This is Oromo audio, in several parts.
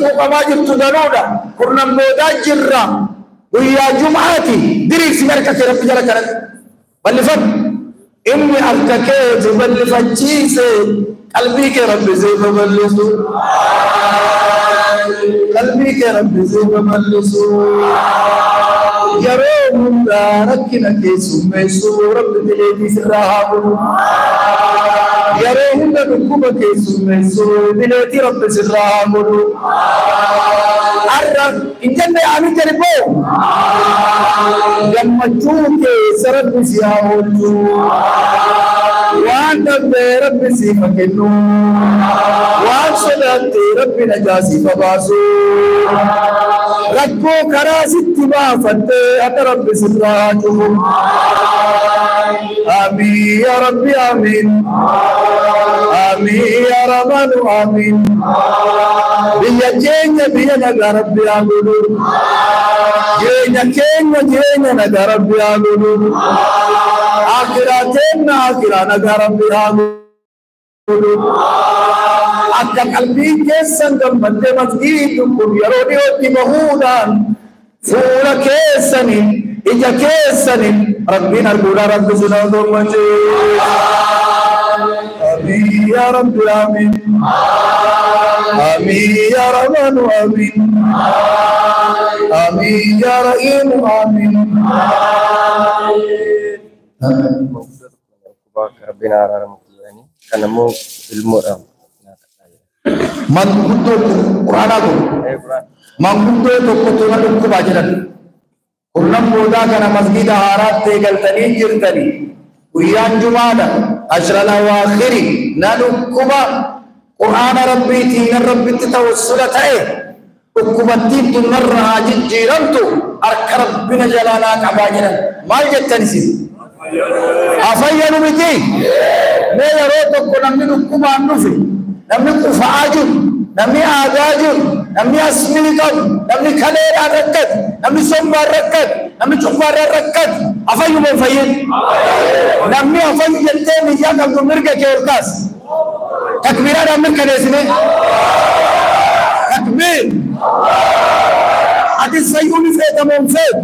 quuqamaa jirtu danuudha. Kurnan boodaa jirra. Guyyaa Jum'aati diriirsi harka kee Rabbi jala kanatti. Bal'ifadhu. Inni harka kee si bal'ifachiise qalbii kee Rabbi si babal'isu. Qalbii kee Rabbi si babal'isu. Yeroo hundaa rakkina keessummeessu Rabbi dileetii sirraa haa godhu. Yeroo hunda dhukkuba keessummeessu dileetii Rabbi sirraa haa godhu. Har'a hin jenne aamin jedhi boo. Gammachuu keessa Rabbi si haa oolchu. Waan dhabdee Rabbi siif haa kennu. Waan sodaatte Rabbi najaa siif haa baasu. Rakkoo karaa sitti baafattee akka Rabbi sirraa haa cufu. Amiin yaa Rabbi amiin. Amiin yaa Rahmaanu amiin. Biyya keenya biyya nagaa Rabbi haa godhu. Jireenya keenya jireenya nagaa Rabbi haa godhu. Akiraa teenna akiraa nagaa Rabbi haa godhu. Akka qalbii keessan gammaddee masgiidni kun yeroo dhiyootti bahuudhaan fuula keessaniin ija keessaniin Rabbiin arguudhaan Rabbi si nama gammachiisa. Amiin yaa Rabbi amiin. Amiin yaa Rahmaanu amiin. Amiin yaa Rahiimu amiin. Rabbiin araaramu kan ammoo ilmoodhaan. Manguddoo Quraanaa kun manguddoo tokkotu na dhukkubaa jedhan. Kurnan boodaa kana masgiida haaraatti eegaltanii jirtanii guyyaan Jumaadha ashral awaakhiri na dhukkuba Quraana Rabbiitiin Rabbitti tawassula ta'e dhukkubattiin tun narra haa jijjiiramtu harka Rabbina jalaa naa qabaa jedhan. Maal jettan isin? Afayyanu miti? Mee yeroo tokko namni dhukkubaan dhufe, namni qufa'aa jiru, namni aadaa jiru, namni asmii qabu, namni kaleedhaan rakkate, namni sombaan rakkate, namni cubbaarraan rakkate, afayyuma hin fayyin. Namni afayyu jettee niyyaa qabdu mirga kee ol kaas. Takbiiraadhaan mirkaneessine. Takbiir. Atis fayyuu ni feeta moo hin feetu?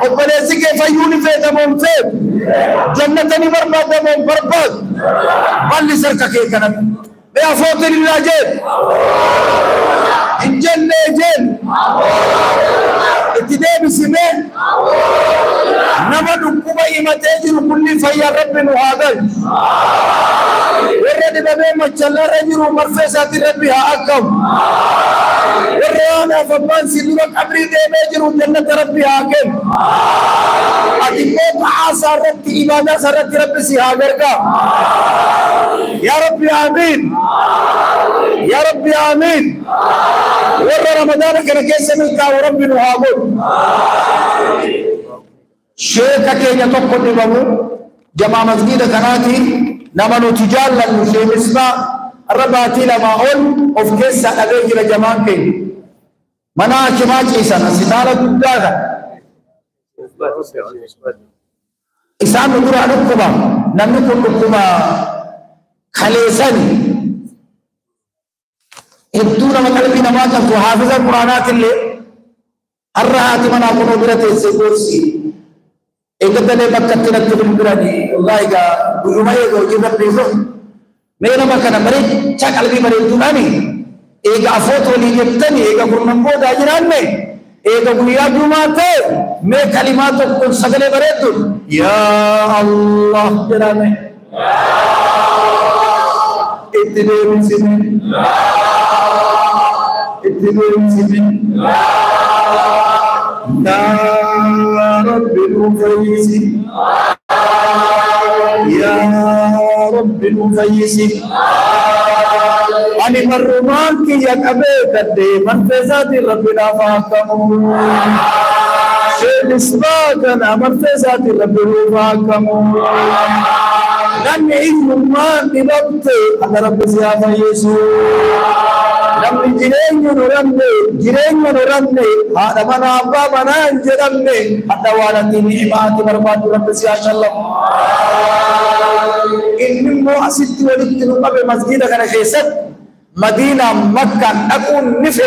Obboleessi kee fayyuu ni feeta moo hin feetu? Jannata ni barbaadda moo hin barbaadu? Bal'isi harka kee kanatti. Mee afootiin illaa jeen. Hin jennee jeen. Itti deebisimee nama dhukkuba himatee jiru kulli fayyaa Rabbi nu haa galchu. Warra dhibamee machallaarra jiru marfee isaatiin Rabbi haa akkamu. Warra haadhaaf abbaan si dura qabrii deemee jiru jannata Rabbi haa kennu. Ati immoo ta'aa isaa irratti ibaadaa isaa irratti Rabbi si haa gargaaru. Yaa Rabbi amiin. Yaa Rabbi amiin. Warra Ramadaana kana keessa milkaa'u Rabbi nu haa godhu. Sheeka keenya tokko dhibamu jamaa masgiida kanaati nama nuti jaallannu Sheekh Misbaa har'a baatii lamaa ol of keessaa dhabee jira jamaan keenya. Mana hakimaa ciisan asitaala guddaa kana. Isaan nu duraa dhukkuba namni kun dhukkuba kaleessani hedduu nama qalbii namaa qabdu haafiza Quraanaatillee har'a haati manaa kunoo bira teessee goorsi. Eeggalee bakka itti natti bilbilanii wallaahi egaa guyyuma eega hojii rabbii sun mee nama kana bareechaa qalbii bareedduudhaani eega afoota walii jettanii eega kurnan boodaa jiraanne eega guyyaa Jumaa ta'e mee kalimaa tokkoon sagalee bareedduun yaa Allah jedhame. Itti deebisine. Itti deebisine. Yaa Rabbi nu fayyisi. Yaa Rabbi nu fayyisi. Ani marrumaan kiyya qabee kadhee marfee isaatiin Rabbi naaf haa akkamu. Sheekh Misbaa kana marfee isaatiin Rabbi nuuf haa akkamu. Namni hiyyummaan dhibamte akka Rabbi si haa fayyisu. Namni jireenya nu dhabne, jireenya nu dhabne, haadha manaa abbaa manaa hin jedhamne, hadha waan ati ni'imaa ati barbaaddu Rabbi si haa shallamu. Inni immoo asitti walitti nu qabe masgiida kana keessatti Madiinaa Makkaan dhaquun ni fedha.